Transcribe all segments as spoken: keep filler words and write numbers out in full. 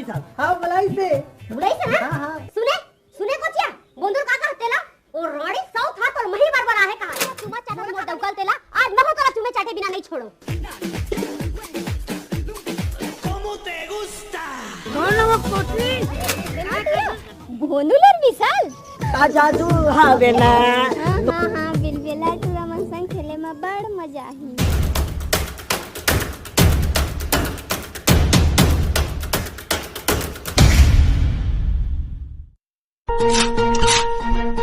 हाँ, बुलाइस हे। बुलाइस हे ना? हाँ, हाँ। सुने, सुने कोचिया, बोंदुर का कहत हे तेला? ओ राड़ी सौत हा तोला मही बर बलाहे कहा। चुमा चाटा मोर डौका ल तेला, आज महूँ तोला चुमे चाटे बिना नइ छोड़ों। ¿Cómo te gusta? कौन हे वो कोचिया? भोनू ले विशाल। का जादू हावे ना। हाँ, हाँ, हाँ, बिलबिला टूरा मन संग खेले म बड़ मजा आही।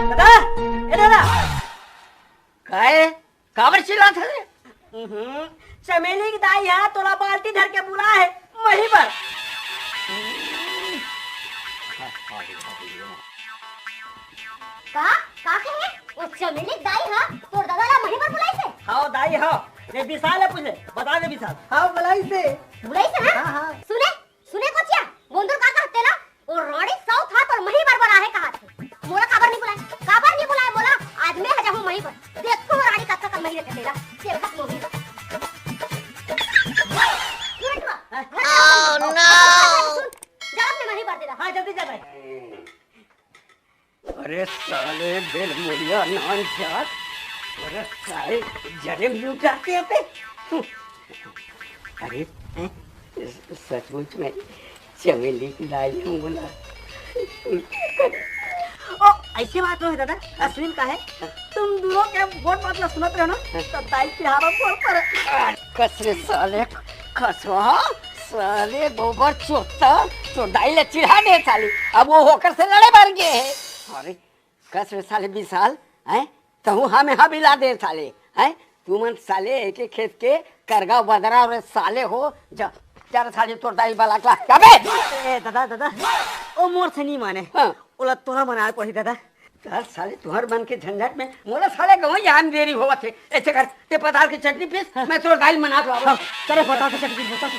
दादा, ए दादा। काय? काबर चिल्लात हस? हम्म, चमेली के दाई हा तोला बाल्टी धर के बुलाए हे, मही बर। का? का कहे? ओ चमेली के दाई हा तोर दादा ला मही बर बुलाइस हे? हाँ दाई, हाँ। ये विशाल हे, पूछ ले, बता दे विशाल। हाँ, बुलाइस हे। बुलाइस हे ना? हाँ, हाँ। सुने, सुने कोचिया, बोंदुर का कहत हे तेला? ओ राड़ी सौत हा तोला मही बर बलाहे कहा थे। मोला काबर नइ बुलाए? काबर नइ बुलाए मोला? आज मैं हा जाहूँ मही बर। देखहूँ राड़ी कतका कन मही रथे तेला। तेल खत्म होही। तुरंत वा। घर आ। Oh, no! सुन, जल्दी मही बर दे ला। हाँ, जल्दी जा भाई। अरे साले बेलमुड़िया नान जात, अरे साले जरे मिल जाते हैं पे। अरे, हैं? सचमुच में चमेली के दाई हे मोला। ओ, ऐसे बात नोहे दादा, अश्विन का है? तुम दोनों के गोठ बात ला सुनत रहे ना, तो दाई के हवा बोल पर। कस रे साले, कसवा, साले गोबर चोता, तो दाई ला चिढ़ा दे साले। अब वो होकर से लड़े बर गे हे। अरे, कस रे साले विशाल, हैं? तहूँ हमें हा बिला दे साले, हैं? तुमन साले एक एक खेत के करगा बदरा रे साले हो, जा, जा रे साले तोर दाई बला के ला, अबे! ए, दादा, दादा, ओ मोर से नइ माने। हाँ। ओला तोला मनाए पड़ही दादा। चल साले, तुहर मन के झंझट में मोला साले गंवई जाए म देरी होवत हे। ऐसे कर, ते पताल के चटनी पीस, हाँ। मैं तोर दाई ल मना के लावत हँव। हाँ, चल रे, पताल के चटनी पीस, पताल के।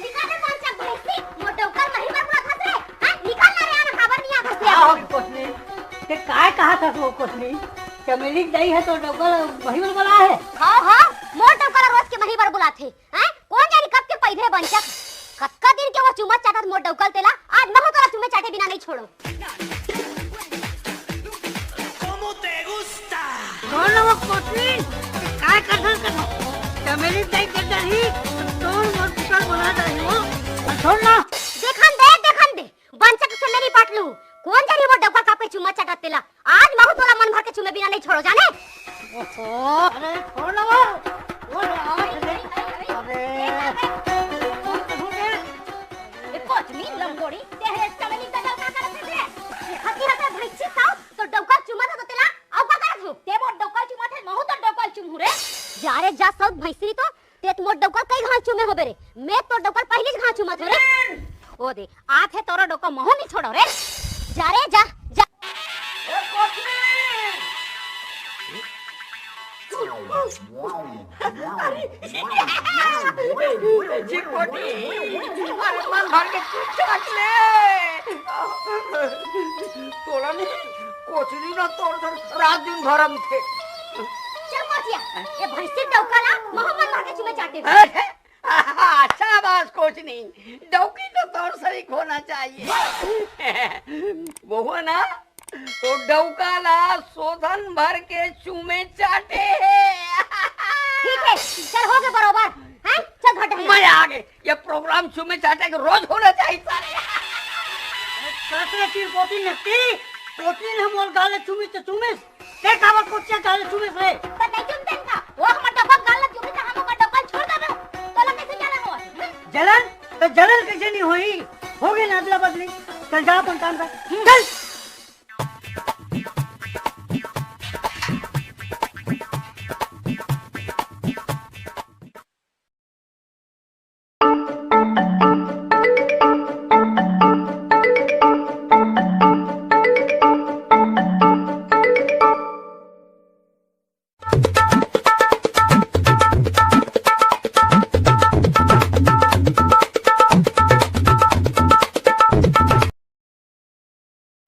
निकल रे बांचक भैंसी, मोर डौका ल मही बर बुलात हस रे। हाँ, निकल ना रे, आना काबर नइ आत हस रे। हाँ, हो कोसनी, ते काय कहत हस वो कोसनी? चमेली के दाई हा तोर डौका ल मही बर बुलाए हे? हाँ, हाँ, मोर डौका ल रोज के मही बर बुलाथे। हैं? कोन जानी कब के पैदा हे बांचक। कतका दिन के वो चुमा चाटत मोर डौका ल तेला, आज महूँ तोला चुमे चाटे बिना नइ छोड़ों। ¿Cómo te gusta? कौन हे वो कोसनी? काय करथस करथस? चमेली दाई के डरही, तो तोर मोर पुकार बना डरही वो। छोड़ ना। देखन दे, देखन दे। बांचक चमेली पाटलू। कोन जानी मोर डौका ल कब के चुमा चाटत तेला। आज महूँ तोला मन भर के चुमे बिना नइ छोड़ों, जाने? ओहो, अरे, छोड़ ना वो। वो रे, आवाज दे। अरे, ए, कोचनी लंगोड़ी, तेहरे चमेली के डौका ल का करत हस रे? ए, हती हती भैंसी साव, तोर डौका ल चुमा तो तेला, अउ का करत हस? ते मोर डौका ल चुमाथस, महूँ तोर डौका ल चुमहूँ रे। जा रे जा, सौत भैंसी तो, ते त मोर डौका ल कई घांव चुमे होबे रे। मैं तोर डौका ल पहिली घांव चुमत हों रे। ओ दे, आथे तोरो डौका ल महूँ नइ छोड़ों रे। जा रे, जा, जा। ए, कोचनी! चिकोटी, अरे मन भर के तू चाट ले। तोला नहीं, कोचनी ना तोर धर रात दिन भर हम थे। चल कोचिया, ये भैंसी डौका ला महूँ मन भर के चुमे चाटे। हैं? शाबाश कोचनी, डौकी तो तोर सरीक होना चाहिए। वो है ना, तो डौका ला सोधन भर के चूमे चाटे हे। ठीक है, चल हो गे बरोबर। हैं? चल घर टहल। मजा आ गे। ये प्रोग्राम चूमे चाटे के रोज होना चाहिए सारे। कस रे चिरपोटी नकटी, कोचनी ह मोर गाल ल चूमिस त चूमिस, ते काबर कोचिया गाल ल चूमिस रे? त नहीं चूमतेन का? वो हमर डब्बा गाल ल चूमिस त हम ओकर डब्बा ल छोड़ देबो। तोला कैसे जलन होवत हे? जलन? त जलन कैसे नहीं होही? हो गे ना अदला बदली। चल जा अपन काम कर। चल।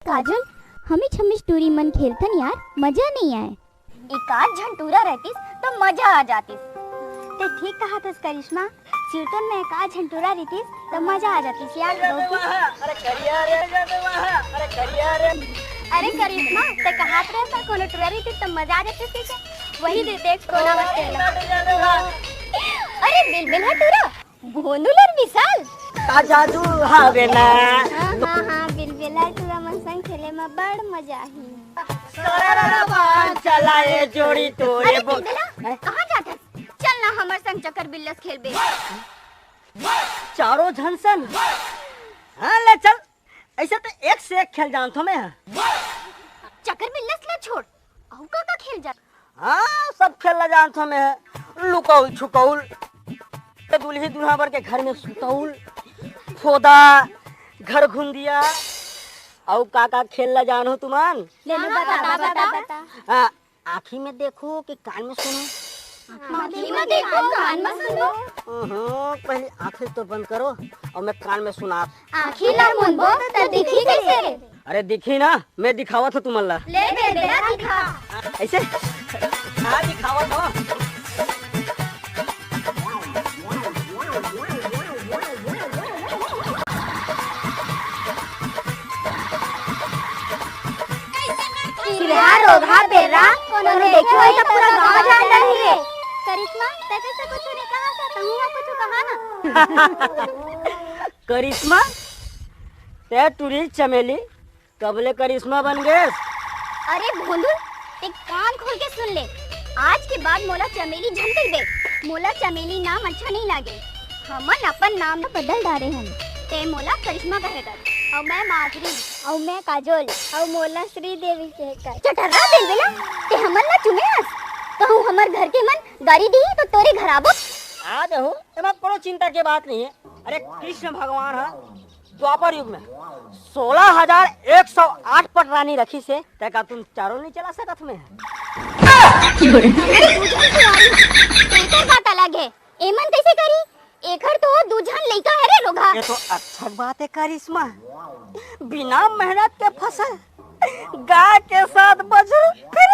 काजल, हमिच हमिच टूरी मन खेलथन यार, मजा नहीं आए। एकाध झन टूरा रहतिस तो मजा आ जातिस। ते ठीक कहा थस करिश्मा, कीर्तन में का झन टूरा रहितिस, त मजा आ जातिस यार, बहुत ही। अरे करिया रे, अरे करिया रे। अरे करिश्मा, ते कहात रहे था, कोनो टूरा रहितिस, त मजा आ जातिस, ठीक है? वही दे देख, कोना मत तेला। अरे बिलबिल हा टूरा, भोंदू लर विशाल। का जादू हावे ना। हाँ, हाँ, हाँ, बिलबिला टूरा मन संग खेले में बड़ मजा आही। सारा बाल चलाए जोड़ी तोरे अरे बो- बिलबिला, हैं? कहाँ जात हस? चल ना हमर संग चक्कर बिल्लस खेलबे। चारों झन संग। हाँ, ले चल। ऐसे तो एक से एक खेल जानथो मैं। चक्कर बिल्लस ला छोड़, अउ का का खेल जा? हाँ, सब खेल ला जानथो मैं। लुकौल छुकौल, दुल्ही दुल्हा बर के घर में सुतौल, फोदा, घर घुंदिया, अउ का का खेल ला जानो तुमन? ले लो, हाँ, बता, बता, बता, बता, बता। बता। हाँ, आँखी में देखो कि कान में सुनो? आँखी में देखो, कान में सुनो। हम्म, पहले आँखी तो बंद करो अउ मैं कान में सुना। आँखी ला मुनबो त दिखही कइसे? अरे दिखही ना, मैं दिखावत हूँ तुमन ला। ले बे, बेला दिखा। ऐसे? हाँ, दिखावत हूँ। सिरहा, रोगहा, बेर्रा, कोनो देखे होही त पूरा गांव जान डरही रे। करिश्मा, तै कइसे कुछु नइ कहा, तहूं हा कुछु कहा ना। करिश्मा, तै टूरी चमेली, कब ले करिश्मा बन गेस? अरे भोंदू, ते कान खोल के सुन ले, आज के बाद मोला चमेली झन कहिबे। मोला चमेली नाम अच्छा नइ लागे। हमन अपन नाम बदल डारे हन। ते मोला करिश्मा कहे कर, अउ मैं माधुरी। अउ मैं काजोल, अउ मोला श्रीदेवी कहे कर। चटर्रा बिलबिला, ते हमन ला चुमे हस? कहूँ हमर घर के मन गारी दिही तो तोरे घर आबो। आ जाहूँ, एमा कोनो चिंता के बात नहीं है। अरे कृष्ण भगवान ह द्वापर युग में सोलह हजार एक सौ आठ पटरानी रखिस हे, तै का तुम चारों नहीं चला सकत में? अरे दू झन कुंवारी, एकर बात अलग है। एमन कइसे करी? एकर तो दू झन लइका है रे रोगहा। ये तो अच्छा बात है करिश्मा, बिना मेहनत के फसल। गाय के साथ बछरू फ्री।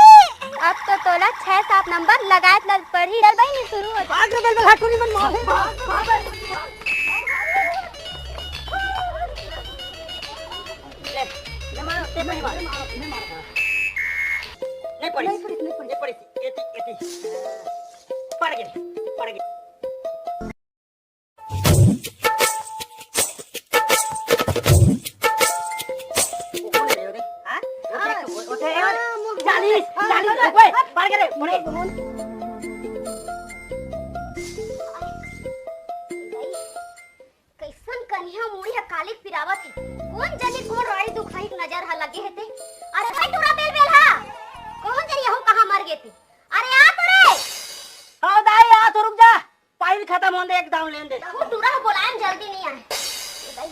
अब तो तोला छह सात नंबर लगायत ल पड़ही। चल बहिनी, शुरू हो जा। भाग रे, बल, बल, हटूरी मन मार। ले, ले मार, ले मार, ले मार। नहीं पड़ी, नहीं पड़ी, नहीं पड़ी। एती, एती। पड़ गए, पड़ गए। कइसन कनिहा मुड़ी ह कालिक पिरावत हे। कोन जनी कोन राड़ी दुखाही के नजर ह लगे हे ते। अरे भाई टूरा बेल बेल हा। कोन जनी यहू कहाँ मर गे ते। अरे आ तो रे। हाँ दाई, आ तो रुक जा। पानी खतम होने दे, एक दाव लेन दे। वो टूरा ह बोलाए म जल्दी नहीं आए। ए भाई।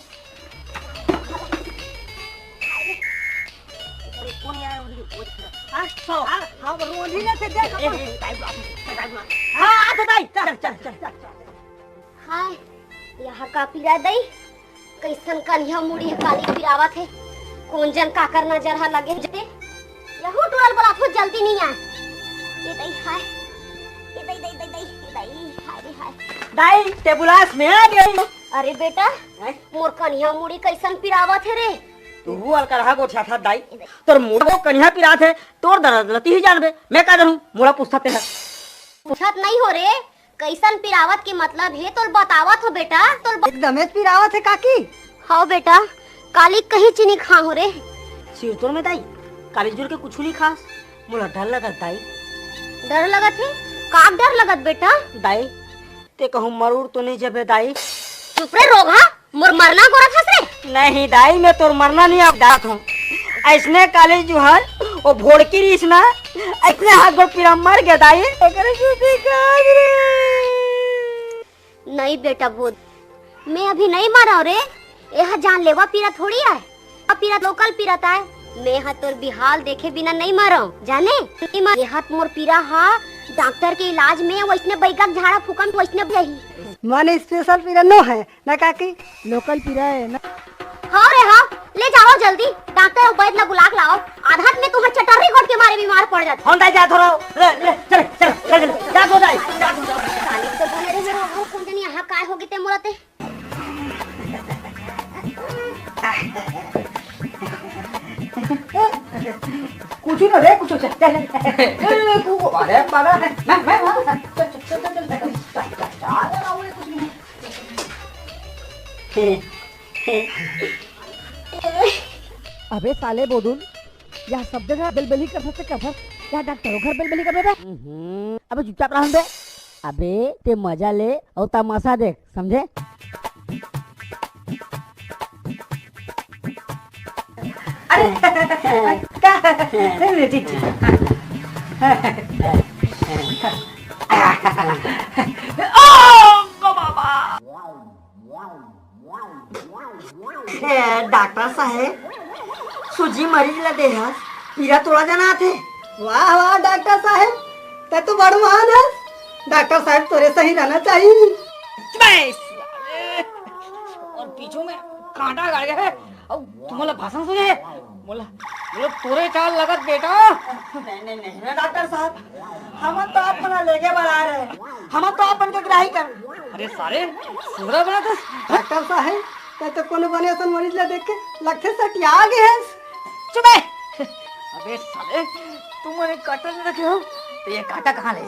अरे, कौन यार, वो, वो, हाँ, हाँ, हाँ, वो रोंधी ना से देख ए, अपन। ए, दाई, दाई, दाई, हाँ, आ तो दाई, चल, चल, चल, चल। हाय, यहाँ का पीरा दई? कइसन कनिहा मुड़ी ह काली पिरावत हे। कोन जन काकर नजर ह लगे हे। यहू टूरा ल बोलाथो जल्दी नहीं आए। ए दई हाय। ए दई, दई, दई, दई, ए दई, हाय रे हाय। दाई, ते बुलास में आ गई। अरे बेटा, हैं? मोर कनिहा मुड़ी कइसन पिरावत हे रे। तू अलकरहा गोठियाथस दाई। तोर मुड़ी को कनिहा पिरात हे, तोर दरद ल तिही जानबे। मैं का जानहूँ, मोला पूछथस ते ह। पूछत नहीं हो रे, कइसन पिरावत के मतलब हे तोल बतावत हो बेटा, तोल ब- एकदमेच पिरावत हे काकी। हव बेटा, काली कहीं चीनी खा हो रे। सिरतोर में दाई, काली जुर के कुछु नहीं खास, मोला डर लगत दाई। डर लगत हे? का डर लगत बेटा? दाई, ते कहूँ मरूर तो नहीं जबे दाई? चुप रे रोगहा, मोर मरना गोरत हस रे? नहीं दाई, मैं तोर मरना नहीं अब डात हूँ। ऐसने काली जुहर, वो भोड़की रीस ना, ऐसने हाथ गोड़ पीरा मर गया दाई। ओकरे से भी काज रे। नहीं बेटा बोध, मैं अभी नहीं मरव रे। यह जानलेवा पीरा थोड़ी आय। आ पीरा लोकल पीरा ताय। मैं हा तोर बिहाल देखे बिना नहीं मरव, जाने? नहीं मर-, यह मोर पीरा हा डॉक्टर के इलाज में वैसने बैगक झाड़ा फूकन वैसने बही। माने स्पेशल पीरा नो है। ना काकी, लोकल पीरा है ना। हाँ रे हाँ, ले जाओ जल्दी, डॉक्टर अउ वैद ला बुला के लाओ। आधा में तुम्हार चटर्री गोठ के मारे बीमार पड़ जाते। हम दाई जात हो रहो। ले, ले, चल, चल, चल, चल, जा दो दाई, जा दो दाई। साले तो बोले रे, मेरा और कौन जनी यहाँ काय होगे ते मोला ते? कुछ ना रे, कुछ। चल, चल, चल। अरे बाबा, मैं, मैं, मैं, चल, चल। अबे साले बोदुल, या सब जगह बेलबेली कर सकते, कर सकते, या डॉक्टरों घर बेलबेली कर बे। अबे चुपचाप रह बे। अबे ते मजा ले और तमाशा देख, समझे? अरे, का? नहीं, नहीं, ठीक, ठीक। ओ, बाबा। ए, डॉक्टर साहेब, सूजी मरीज ला देहस, पीरा तोला जाना आथे। वाह, वाह, डॉक्टर साहेब, तै तो बड़ महान हस। डॉक्टर साहेब, तोरे सही रहना चाहिए। चुप बे, साले। और पीछू में कांटा गड़ गया है, और तुमला भाषण सुने है? मोला, मोला तोरे चाल लगत बेटा। नहीं, नहीं, नहीं ना डॉक्टर साहब, हमन तो आप मन लेगे बर आए रहे, हमन तो आप मन के ग्राही कर। अरे सारे, सुधरा बना तो। डॉक्टर साहब, तै तो कोनो बने असन मरीज ला देख के लगथे सटिया गे हस। चुप बे। अबे साले, तुम मने कांटा नहीं रखे हो, तो ये कांटा कहाँ ले?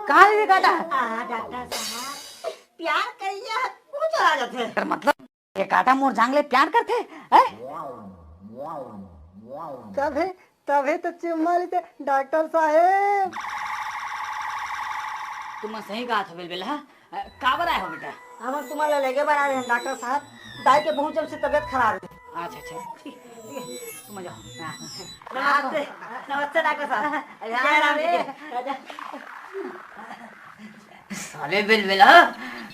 कहाँ ले ये कांटा? आ, डॉक्टर साहब, प्यार करिया, वो चला जाते। कर मतलब? ये कांटा मोर जांग ले प्यार करथे, हैं? तभे, तभे तो चुम्मा लेते डॉक्टर साहेब। तुम सही कहा था बेलबेला, हाँ? अ, काबर आए हो बेटा? हम तुम्हारा लेगे बर आ रहे हैं डॉक्टर साहब, दाई के बहुत जब से तबीयत खराब है। अच्छा, अच्छा, ठीक, ठीक है, तुम आ जाओ। हाँ। नमस्ते, नमस्ते डॉक्टर साहब। अरे, जय राम जी की। साले बेलबेला,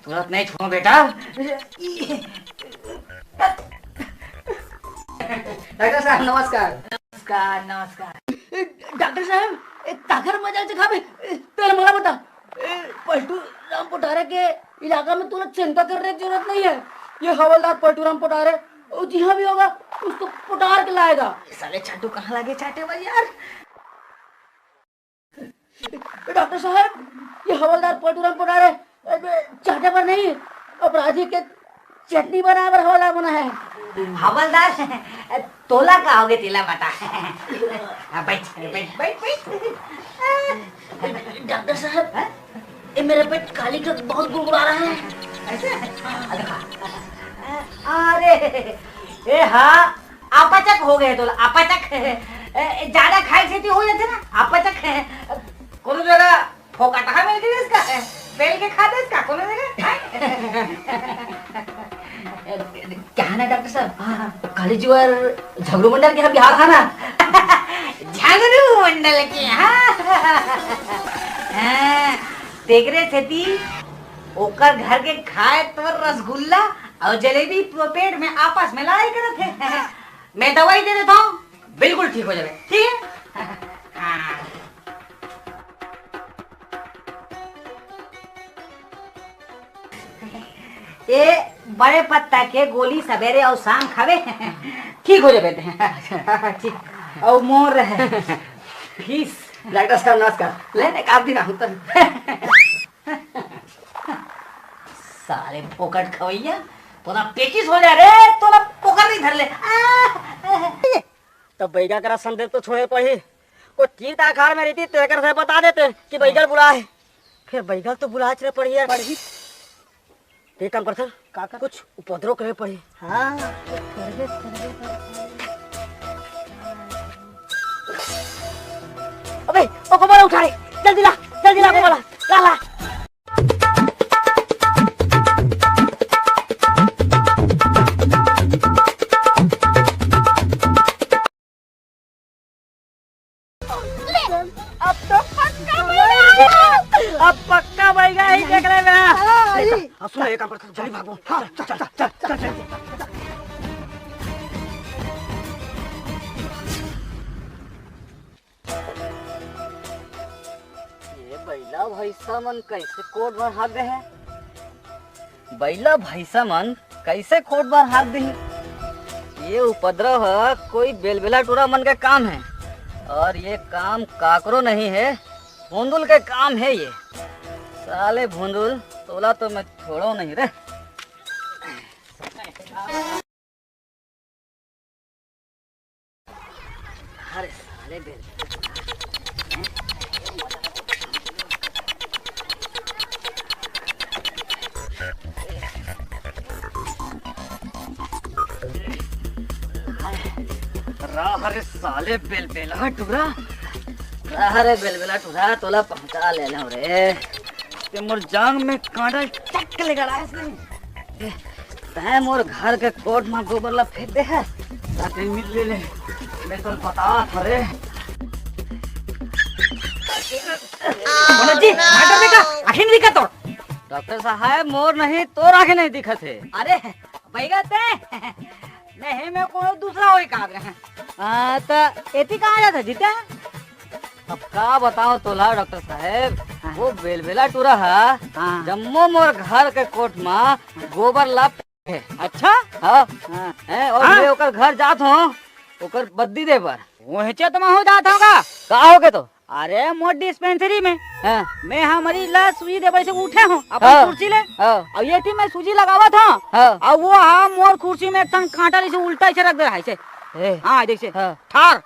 तुरंत नहीं छोड़ो बेटा। डॉक्टर साहब, नमस्कार। नमस्कार, नमस्कार। डॉक्टर साहब, ए, काकर मजाल चखाबे? ए, पहले मला बता। ए, पलटू राम पोटारे के इलाका में तुरंत चिंता करने की जरूरत नहीं है। ये हवलदार पलटू राम पोटारे, वो जिहाँ भी होगा, उसको पोटार के लाएगा। साले छाटू कहाँ लागे छाटे भाई यार? डॉक्टर साहब, ये हवलदार पलटूराम पोटारे, अबे, चाटे पर नहीं, अपराधी के चटनी बनाए बर हवलदार बना है। हवलदार, तोला का होगे तेला बता। हाँ, बैठ, बैठ, बैठ, बैठ। डॉक्टर साहब, हाँ? ये मेरा पेट काली का बहुत गुड़गुड़ा रहा है। ऐसे? अरे, ए हाँ, अपचक हो गए तो अपचक। ए, ज्यादा खाए से हो जाते ना, अपचक। कोनो जगह फोकटहा मिल गई इसका, बेल के खा दे इसका, कोनो जगह। क्या है ना डॉक्टर साहब, हाँ, हाँ। काली जी और झगड़ू मंडल के यहाँ बिहार था ना। झगड़ू मंडल के यहाँ। हाँ, तेकरे सेती ओकर घर के खाए तो रसगुल्ला और जलेबी पेट में आपस में लड़ाई करत हे। मैं दवाई दे देता हूँ, बिल्कुल ठीक हो जावे, ठीक है? हाँ। ए बड़े पत्ता के गोली सवेरे और शाम खावे, ठीक हो जावे ते। ठीक। और मोर फीस। डॉक्टर साहब नमस्कार। ले ने काट दी ना हम तो। सारे फोकट खवैया, तोला पेचिस हो जा रे, तोला पोकर नहीं धर ले। आ, आ। तो बैगा करा संदेश तो छोड़े पड़ी। कोई तीर ताखार में रहती, तेकर से बता देते कि बैगल बुलाए। फिर बैगल तो बुलाए चले पड़ी यार। पड़ी। एक काम करते हैं, का, का? कुछ उपद्रव करे पड़ी। हाँ, करबे, करबे, करबे। अबे, ओ कोमला उठा रे, जल्दी ला, जल्दी ला कोमला, ला, ला। अब तो पक्का बैगा है। अब पक्का बैगा ही देख रहे मेरा। हाँ, वही। अब सुनो, एक काम करते हैं, जल्दी भागो। हाँ, चल, चल, चल, चल, चल, चल। ये बैला भैंसा मन कैसे कोट भर हाग गए हैं? बैला भैंसा मन कैसे कोट भर हाग दिही? ये उपद्रव ह कोई बेलबेला टूरा मन के काम है, और ये काम काकरो नहीं है, भोंदुल के काम है ये। साले भोंदुल, तोला तो मैं छोड़ो नहीं रे। अरे साले बेल। रहा रे साले बेलबेला टूरा। रहा रे बेलबेला टूरा, तोला पहुंचा ले लेंव रे। ते मोर जांग में कांटा चक ले गड़ायस नहीं। तैं मोर घर के कोठ म गोबर ला फेंक दे हस, ताके मिल ले ले। मैं तो बता था रे। मनोज जी, डॉक्टर देखा, आँखें नहीं दिखा तो। डॉक्टर साहब, मोर नहीं, तोर आँखें नहीं दिखत हे। अरे, बैगा ते। नहीं, मैं कोनो दूसरा होई का रहे। हाँ, त एती कहाँ जात हे जीते? अब का बताओ तोला डॉक्टर साहब, हाँ। वो बेलबेला टूरा हा, हाँ। जम्मो मोर घर के कोठ मा गोबर ला फेंके। अच्छा? हाँ। हाँ। हैं, और हाँ। मैं ओकर घर जात हूँ, ओकर बद्दी दे बर। वहीं तो मैं हो जात हूँ का? का हो के तो? अरे, मोर डिस्पेंसरी में। हाँ। मैं हा मरीज ला सूजी देवे से उठे हूँ अपन हाँ। कुर्सी ले। हाँ। और ये थी मैं सूजी लगावत हूँ। हाँ। और वो हा मोर कुर्सी में एक ठन कांटा जैसे उल्टा ऐसे रख दे रहा है ऐसे। ए। हाँ, जैसे। हाँ। ठार।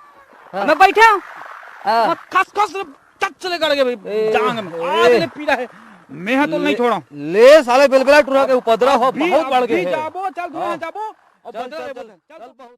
हाँ। मैं बैठे हूँ। हाँ। मैं खस खस चट चले गड़ गए भाई, ए, जांग में। ए। आज ने पीड़ा है। मैं हा तो नहीं ले, छोड़ा। ले साले बेलबेला टूरा के उपद्रव हो, अभी, बहुत बढ़ अभी गए है। जाबो, चल, दूर हाँ। जाबो। और चल, बदल चल, ले, चल, बदल। चल, चल, बहुत